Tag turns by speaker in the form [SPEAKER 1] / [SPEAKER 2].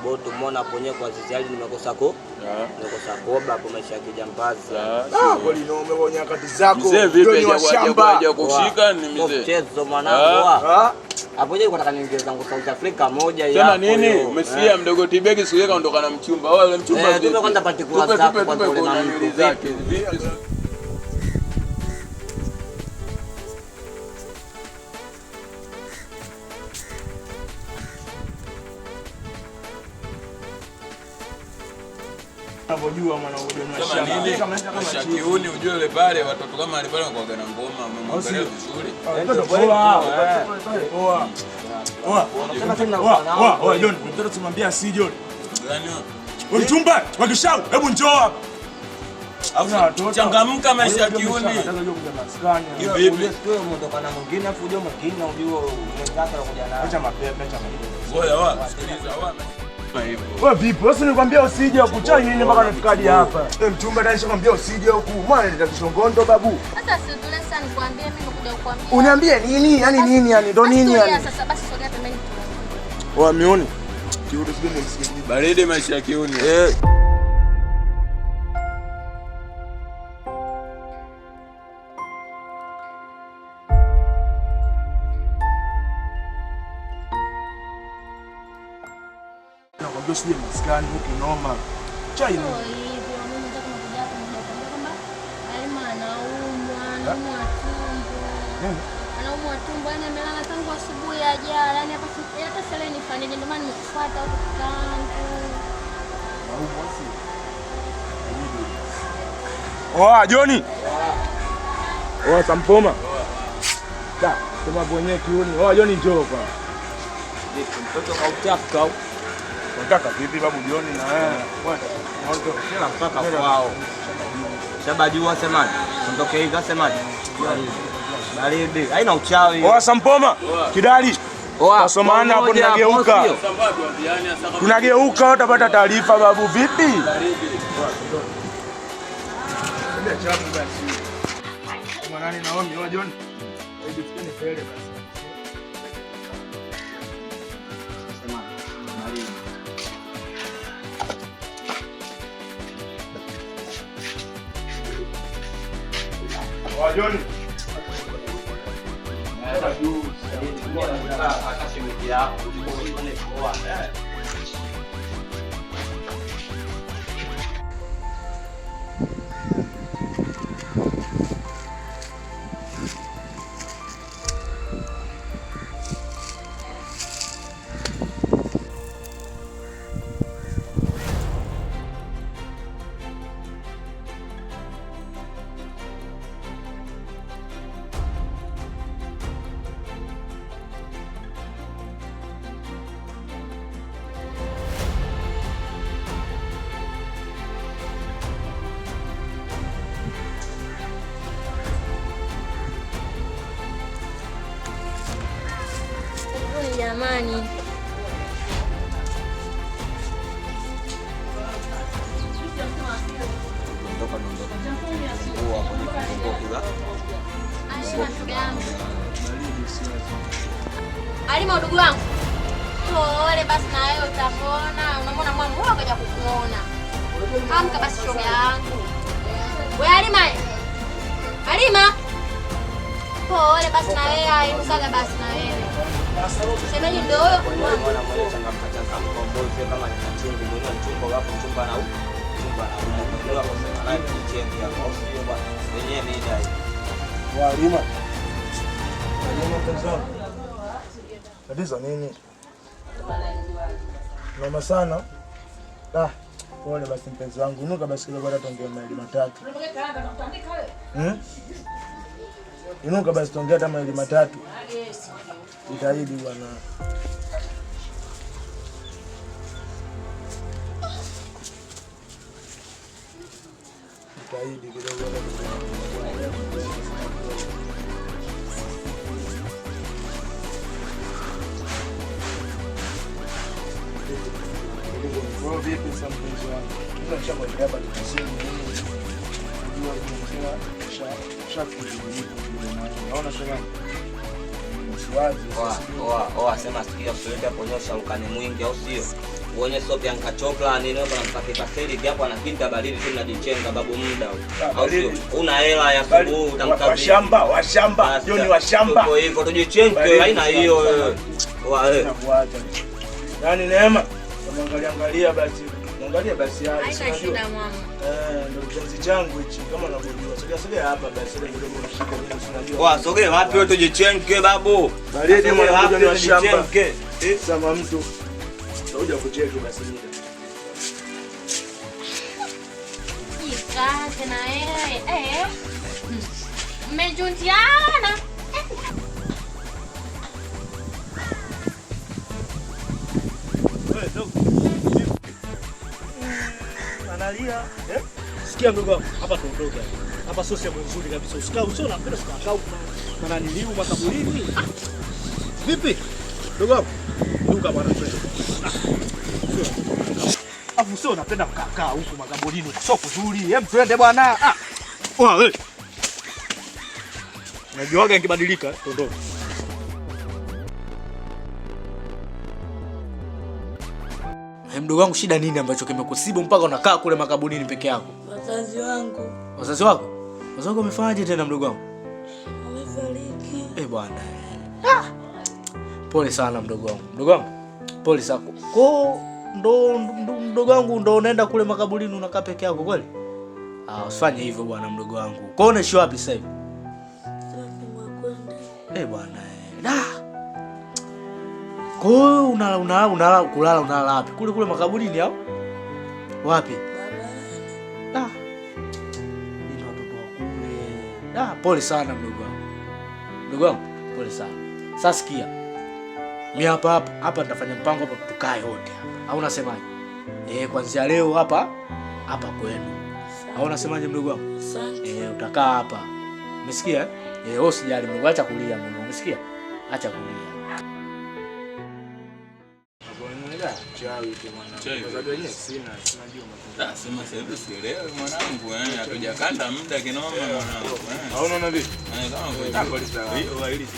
[SPEAKER 1] kiroboto umeona hapo nyewe kwa Azizi Ali nimekosa ko. Nimekosa koba hapo maisha ya kijambazi.
[SPEAKER 2] Ah, kweli noma kwa nyakati zako.
[SPEAKER 3] Mzee vipi
[SPEAKER 2] Joni wa shamba.
[SPEAKER 3] haja kushika ni mzee.
[SPEAKER 1] Mchezo mwanangu.
[SPEAKER 2] Ah,
[SPEAKER 1] Hapo je, nataka niingie zangu South Africa moja
[SPEAKER 3] Tena
[SPEAKER 1] hapo
[SPEAKER 3] nini?
[SPEAKER 1] hiyo.
[SPEAKER 3] Umesikia mdogo Tibeki siku ile kaondoka na mchumba. Wale mchumba
[SPEAKER 1] Eh,
[SPEAKER 3] vipi?
[SPEAKER 1] tupe kwanza particular
[SPEAKER 3] Tupe
[SPEAKER 1] zako
[SPEAKER 3] tupe
[SPEAKER 1] kwanza
[SPEAKER 3] tupe
[SPEAKER 1] ule
[SPEAKER 3] kuna
[SPEAKER 1] na mtu,
[SPEAKER 3] nywele zake. Vipi?
[SPEAKER 2] unavyojua mwanangu Joni wa
[SPEAKER 3] Kama
[SPEAKER 2] shamba.
[SPEAKER 3] nini?
[SPEAKER 2] Kama kama
[SPEAKER 3] Maisha kiuni ujue yule pale watoto kama wale pale wanakuwaga na ngoma, umemwangalia vizuri.
[SPEAKER 2] Mtoto poa. Poa. Poa. Poa. Poa, poa John, mtoto tumwambia si John.
[SPEAKER 3] Gani huyo?
[SPEAKER 2] Wewe mchumba, wakishau, hebu njoo hapa.
[SPEAKER 3] Alafu changamka maisha kiuni. Kivipi?
[SPEAKER 1] Wewe umeondoka na mwingine afu ujue mwingine ujue mwenzake anakuja naye.
[SPEAKER 2] Acha mapepe, acha mapepe.
[SPEAKER 3] Ngoja wa, sikiliza wa. Hivyo.
[SPEAKER 2] Wewe vipi? Wewe si nilikwambia usije huku. Chai nini mpaka nafika hadi hapa? Wewe mchumba tayari nishakwambia usije huku. Mwana ndio kishongondo babu.
[SPEAKER 4] Sasa si utulie sasa nikwambie mimi nimekuja kukuambia.
[SPEAKER 2] Uniambie nini? Yaani nini yani? Ndo
[SPEAKER 4] Basi
[SPEAKER 2] nini
[SPEAKER 4] tulia
[SPEAKER 2] yani?
[SPEAKER 4] Sasa basi sogea pembeni tu.
[SPEAKER 2] Wa mioni. Kiudo sije nimsikie.
[SPEAKER 3] Baridi maisha kiuni.
[SPEAKER 2] Eh. Nakwambia usije maskani huku noma. Chai
[SPEAKER 4] Sio
[SPEAKER 2] nini?
[SPEAKER 4] hivyo, mimi nataka nimekuja hapa nimekuambia kwamba Halima anaumwa, anaumwa tumbo. Anaumwa tumbo, yani amelala tangu asubuhi hajala, yani hapa hata sasa nifanyeje, ndio maana nimekufuata huku kakaangu.
[SPEAKER 2] Oa Joni. Oa Sampoma. Da, sema mwenyewe kiuni. Oa Joni njoo kwa.
[SPEAKER 1] Mtoto kauchafu kau.
[SPEAKER 2] Unataka vipi babu Joni na wewe?
[SPEAKER 1] Kila mpaka kwao. Shabajua semaje? Ondoke hivi asemaje? Baridi. Haina uchawi.
[SPEAKER 2] Oa Sampoma. Kidali.
[SPEAKER 1] Oa.
[SPEAKER 2] Tasomana hapo
[SPEAKER 1] Pamoja,
[SPEAKER 2] tunageuka.
[SPEAKER 1] sio?
[SPEAKER 3] Sambaa tuambiane hasa kama
[SPEAKER 2] Tunageuka utapata taarifa babu vipi? Mwanani Naomi, oa Joni. Hebu fikeni fele basi.
[SPEAKER 1] Semaje? Baridi.
[SPEAKER 2] Oa Joni.
[SPEAKER 4] Karibuni jamani.
[SPEAKER 1] Ondoka ondoka. Fungua hapo ni fungua kila.
[SPEAKER 4] Alima shoga yangu. Alima udugu wangu. Pole basi na wewe utapona. Unamwona mwana huyo akaja kukuona. Amka basi shoga yangu. We Alima. Alima. Pole basi na wewe, inukaga basi na wewe. Shemeji ndio huyo.
[SPEAKER 1] Mwana mwenye changamka changamka mbozi kama ni mchungu mwenye mchumba wapo mchumba na huko. Mchumba na huko. Ndio hapo sema naye kicheki hapo. Au sio bwana? Wenyewe ni dai.
[SPEAKER 2] Walima. Walima mpenzi wangu. Tatizo nini? Noma sana. Ah, pole basi mpenzi wangu. Inuka basi kidogo hata tuongee mawili matatu. Hmm? Inuka basi tuongee hata mawili matatu. Jitahidi bwana. Jitahidi kidogo hata Wewe vipi sasa mpenzi wangu? Sasa nishakuambia hapa tukasema nini? Unajua tunasema sha kujibu. Naona sema usiwazi.
[SPEAKER 1] Oa, oa, oa, sema sikia usilete hapo nyosha ukani mwingi au sio? Uone sio Bianca Chopra nini hapo na mpake paseli hapo anakinta baridi tu mnajichenga babu muda. Au sio? Una hela ya asubuhi utamkabidhi.
[SPEAKER 2] Washamba, washamba, Joni washamba.
[SPEAKER 1] Kwa hivyo tujichenge haina hiyo wewe.
[SPEAKER 2] Nakuacha. Yaani Neema, angalia angalia basi. Angalia basi hali.
[SPEAKER 4] Haina shida mama.
[SPEAKER 2] Ndio kipenzi changu hichi kama unavyojua. Sogea sogea hapa basi ile kidogo mshike mimi si unajua.
[SPEAKER 1] Wa sogea wapi wewe tujichenke babu?
[SPEAKER 2] Baridi mwana ni washamba.
[SPEAKER 1] Tujichenge.
[SPEAKER 2] Sama mtu. Utakuja kucheki basi mimi.
[SPEAKER 4] Jikaze na wewe. Mmejundiana.
[SPEAKER 2] Analia. Sikia ndugu wangu, hapa tuondoke. Hapa sio sehemu nzuri kabisa. Usikae usio na mpira usikaa huko. Maana niliu makaburini. Vipi? Ndugu wangu. Duka bwana twende. Afu sio unapenda kukaa huku makaburini. Sio kuzuri. Hem twende bwana. Oa wewe. Unajuaga nikibadilika tuondoke. Mdogo wangu, shida nini ambacho kimekusibu mpaka unakaa kule makaburini peke yako?
[SPEAKER 5] Wazazi wangu.
[SPEAKER 2] Wazazi wako? Wazazi wako wamefanyaje tena mdogo wangu?
[SPEAKER 5] Wamefariki.
[SPEAKER 2] Bwana. Pole sana mdogo wangu. Mdogo wangu, pole sana. Ko ndo mdogo wangu ndo unaenda kule makaburini unakaa peke yako kweli? Usifanye hivyo bwana mdogo wangu. Kwa unaishi wapi sasa hivi? Bwana. Kwa unalala kulala unalala wapi? Kule kule makaburini au? Wapi? Ni watoto wa kule. Pole sana mdogo wangu. Mdogo wangu, pole sana. Sasa sikia. Mimi hapa hapa nitafanya mpango hapa tukae wote hapa. Au unasemaje? Kuanzia leo hapa hapa kwenu. Au unasemaje mdogo wangu?
[SPEAKER 5] Asante.
[SPEAKER 2] Utakaa hapa. Umesikia? Wewe usijali mdogo, acha kulia mdogo. Umesikia? Acha kulia.
[SPEAKER 3] Sema sasa hivi sielewi mwanangu, hatujakanda muda kinoma mwanangu.
[SPEAKER 2] Hauna vipi?
[SPEAKER 3] Kama kweli. Hiyo hili si.